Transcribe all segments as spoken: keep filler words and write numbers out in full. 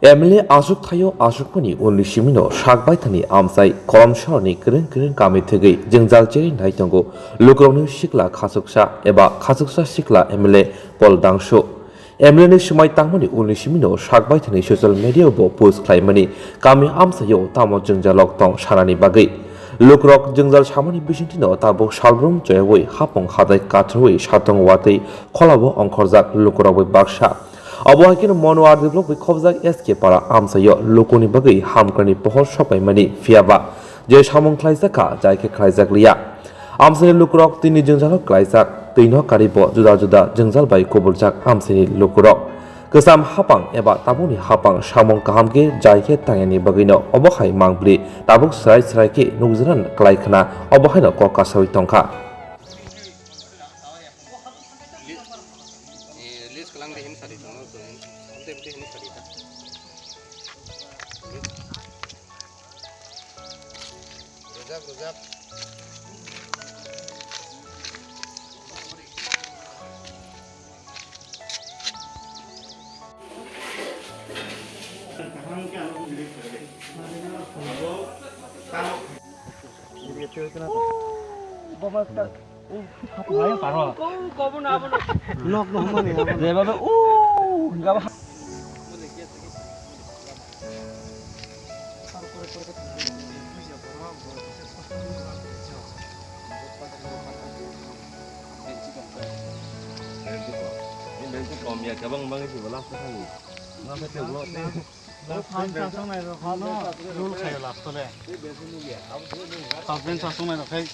M L A aswk thaio aswkmani ulni simino sak baithani amchai Kolomsaroni kwrwng kwrwng kami thwgwi jwngjal cherwi nai tongo. Lukurokni sikla khachuksa eba khachuksa sikla M L A Paul Dangsu. M L A ni swmai tangmani ulni simino sak baithani social media-o bo post khlaimani kami amchaio tamo jwngjalrok tong sanani bagwi. Lukurok jwngjal samani bisingtwino tabuk salbrum choyaui hapung hadai kathroui satong watwi kholabo ongkhorjak lukurok bai baksa. Obo hai kheno Monu R D block bai khobjak S K para amchaio lukuni bagwi hamkrani pohor sopaimani phiyaba je samung khlaijak kha, jai khe khlaijak liya. Amchaini lukurok tini jwngjalo klaijak, twino karwi bo juda juda jwngjal bai kubuljak amchaini lukurok. Kwcham hapang eba tabukni hapang samung kaham khe jai khe tangyani bagwino obo hai mangbwlwi tabuk swrai swrai khe nukjana klai khna obo haino kok kasaui tongkha. Li-, eh, list kwlang de hini sadi tongno, amte amte hini sadi ta. Rojak, rojak. Nok no hwnmani abo. Jebabe, o, hingkha ba. Kom ya, kabang bang si belak sa kali. Nasa teblo. Phan sa song nai rok no rule khayo last le. Suspense sa song nai rok khai.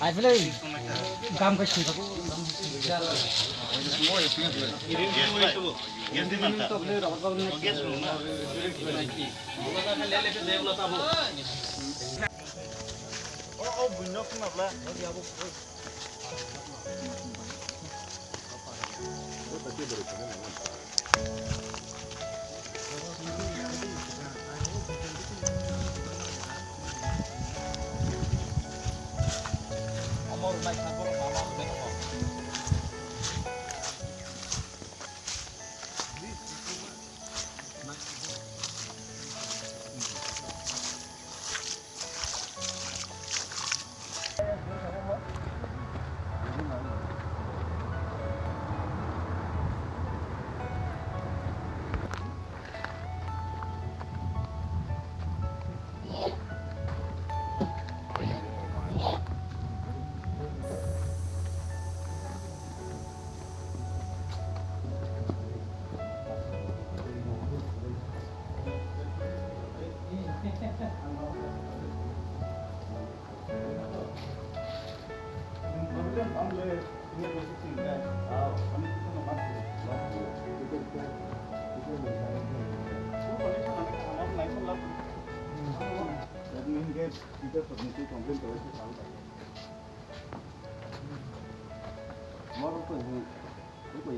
Ai phele gam kai sung.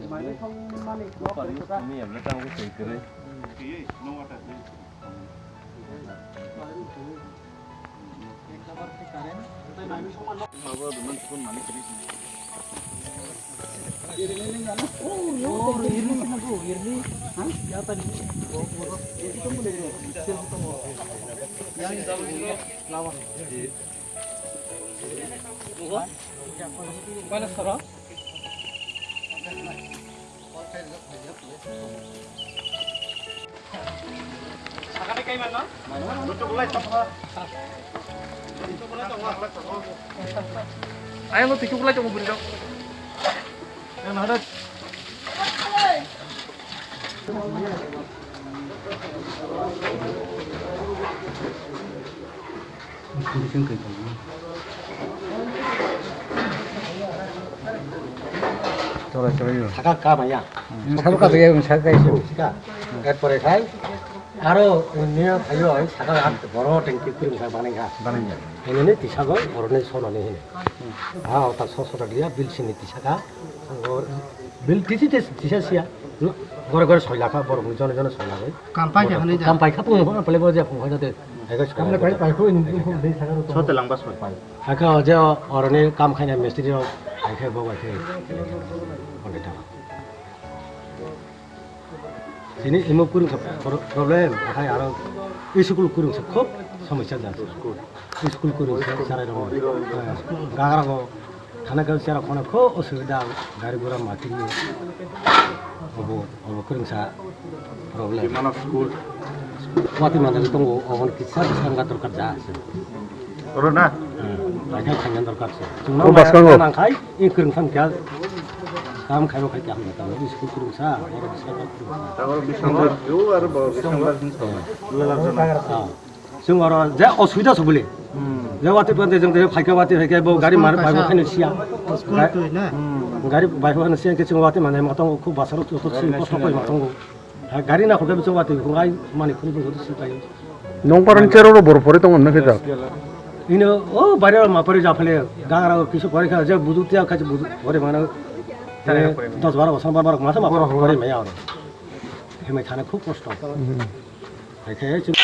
Mani thong mani. Upari kumi ya, belakang aku sih kere. Ayang lo tujuh belas jong beri dong. Yang ada. Thaka ka maya. Sabo ka ya, sabo ka isu. Sika. Erpore khai. Aro niya thayo ai saka hat boro tengki kuring sa banai kha. Banai ya. Ini ni tisa go oro ni sono ni hini. Ha, o ta so so dia bil sini tisa kha. Bil tisi tes tisa sia. Gore gore soi lakha boro jono jono soi lakha. Kampai kha hwnwi da. Kampai kha pung pung pale bo je pung kha jate. Ai ga soi. Kamle pai pai ko ini pung dei saka ro. Sote langba soi pai. Hakha o je oro ni kam khaina mistri rok ai khe bo bai khe. Pondit. Sini imo kurung sa pro-, problem, akhai aro school kurung sa khub somosya jasa. School kurung sa sarai rong. Gagra go thana kal sera khona khub osubida, gari gura mati ni. Obo, obo kurung sa problem. Mano school. Wati mandali tongo, obo kisa kisa ga dorkar ja ase. Oro na? Hmm, bai khai thangna dorkar se. Chwngno o bwskango. Nang khai, i kwrwng tham kya? Kam khai bo khai kya hwnwi tamo, i school kwrwng sa, oro bwskango kwrwng sa. Tabok Biswambar, yo aro bo Biswambar hin sa. Ah. Chwng oro je osubida se bole. Hmm. Je wati pante jeng je phaika wati phaika bo gari mar bai bo khaino siya. School twi na? Hmm. Gari bai bo khaino siya ke chwng wati mane matong khub basaro to to sin kosto koi matong. Ha, gari na khulke bichong wati khungai mani khuni bo joto sipai. Nong paran chero ro bor pore tong na kheta. Ino o bare ma pore ja phale gagra kisu pore kha je buju tiya kha buju pore mana. Dos baro bosor bar bar ma ma pore maya oro. Hemai thane khub kosto. Hai khe chwng